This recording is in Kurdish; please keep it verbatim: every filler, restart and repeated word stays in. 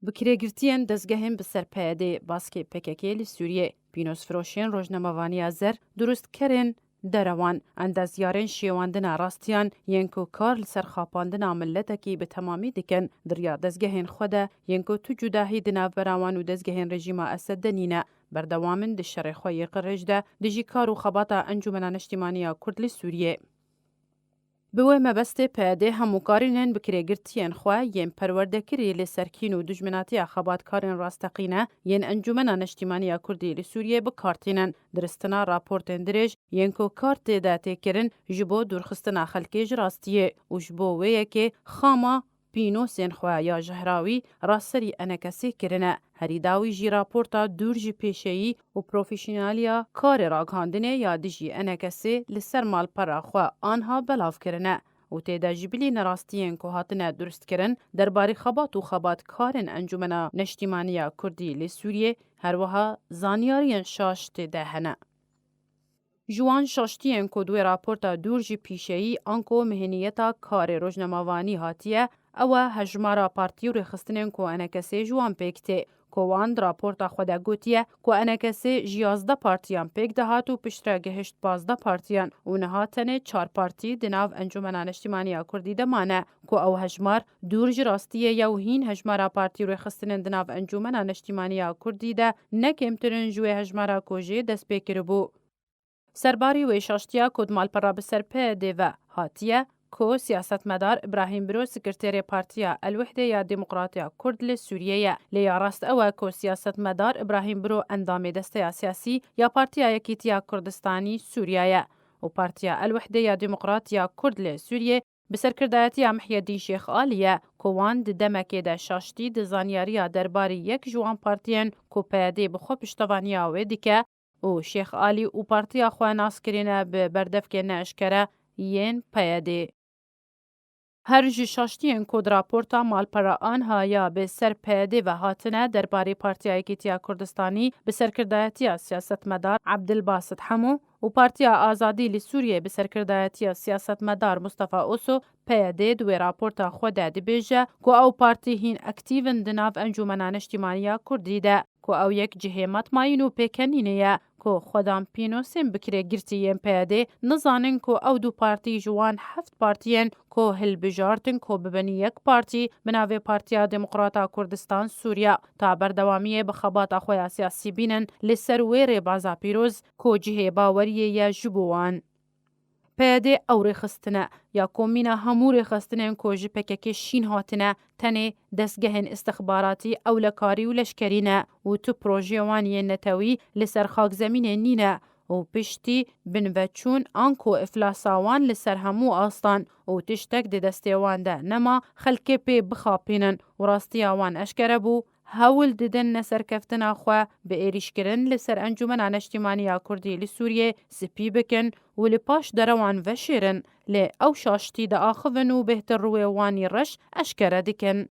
Bi kirêgirtiyên dezgehên bi ser P Y D'ê, baskê P K K li Sûriyê, pînosfiroşên rojnamevaniya zer, durustkerên derewan, endezyarên şêwandina rastiyan yên ku kar li ser xapandina miletekî bi temamî dikin, di riya dezgehên xwe de yên ku tu cudahî di navbera wan û dezgehên rejîma Esed de nîne, berdewam in di şerê xwe yê qirêj de dijî kar û xebata Encûmena Neştîmaniya Kurd li Sûriyê. Bi wê mebestê P Y D hemû karînên bi kirêgirtiyên xwe yên perwerdekirî li ser kîn û dijminatiya xebatkarên rasteqîne yên Encûmena Neştîmaniya Kurdî li Sûriyê bi kar tînin. Diristina raportên dirêj yên ku kar tê de tê kirin ji bo dûrxistina xelkê ji rastiyê û ji bo wê yekê xama pînosên xwe ya jehrawî raserî enekesê kirine. Herî dawî jî raporta dûr ji pêşeyî û profesyonaliya karê ragihandinê ya dijî enekesê li ser malpera xwe anha belav kirine û tê de ji bilî nerastiyên ku hatine durustkirin derbarê xebat û xebatkarên Encûmena Neştîmaniya Kurdî li Sûriyê, her wiha zanyariyên şaş tê de hene. Ji wan şaştiyên ku di wê raporta dûr ji pîşeyî anko miheniyeta karê rojnamevanî hatiye, ew e hejmara partî û rêxistinên ku enekesê ji wan pêk tê, ku wan di raporta xwe de gotiye ku enekesê ji yazdeh partiyan pêk dihat û piştre gihişt pazdeh partiyan û niha tenê çar partî di nav Encûmena Neştîmaniya Kurdî de mane, ku ew hejmar dûr ji rastiyê ye û hîn hejmara partî û rêxistinên di nav Encûmena Neştîmaniya Kurdî de ne kêmtir in ji wê hejmara ku jê dest pê kiribû. Serbarî wê şaştiya ku di malpera bi ser P Y D ve hatiye, ku siyasetmedar Îbrahîm Biro sekreterê Partiya El-Wehde ya Demokratiya Kurd li Sûriyê ye. Lê ya rast ew e ku siyasetmedar Îbrahîm Biro endamê desteya siyasî ya Partiya Yekîtiya Kurdistanî Sûriya ye û Partiya El-Wehde ya Demokratiya Kurd li Sûriyê bi serkirdayetiya Mihyedîn Şêx Alî ye, ku wan di demekê de şaştî di zanyariya derbarî yek ji wan partiyên ku P Y D bi xwe piştevaniya wê dike û Şêx Alî û partiya xwe nas kirine bi berdevkê neeşkere yên P Y D. Her ji şaştiyên ku di raporta malpera anha ya bi ser P Y D ve hatine derbarê Partiya Yekîtiya Kurdistanî bi serkirdayetiya siyasetmedar Abdilbasit Hemo û Partiya Azadî li Sûriyê bi serkirdayetiya siyasetmedar Mustafa Oso, P Y D di wê raporta xwe de dibêje ku ew partî hîn aktîv in di nav Encûmena Neştîmaniya Kurdî de, ku ew yek cihê matmayîn û pêkenînê ye, ku xwedan pînosên bi kirêgirtî yên P Y D nizanin ku ew du partî ji wan heft partiyên ku hilbijartin ku bibin yek partî bi navê Partiya Demokrata Kurdistan Sûriya, ta berdewamiyê bi xebata xwe ya siyasî bînin li ser wê rêbaza pîroz ku cihê baweriyê ye ji bo wan. P Y D ew rêxistin e ya ku mîna hemû rêxistinên ku ji P K K şîn hatine, tenê dezgehên îstixbaratî, ewlekarî û leşkerî ne û tu projeyê wan yên netewî li ser xakzemînê nîne û piştî binveçûn anku îflasa wan li ser hemû astan û tiştek di destê wan de nema xelkê pê bixapînin û rastiya wan eşkere bû, hewl didin neserkeftina xwe bi êrîşkirin li ser Encûmena Neştîmaniya Kurdî li Sûriyê spî bikin û li paş derewan veşêrin, lê ew şaştî diaxivin û bêhtir rûyê wan î reş eşkere dikin.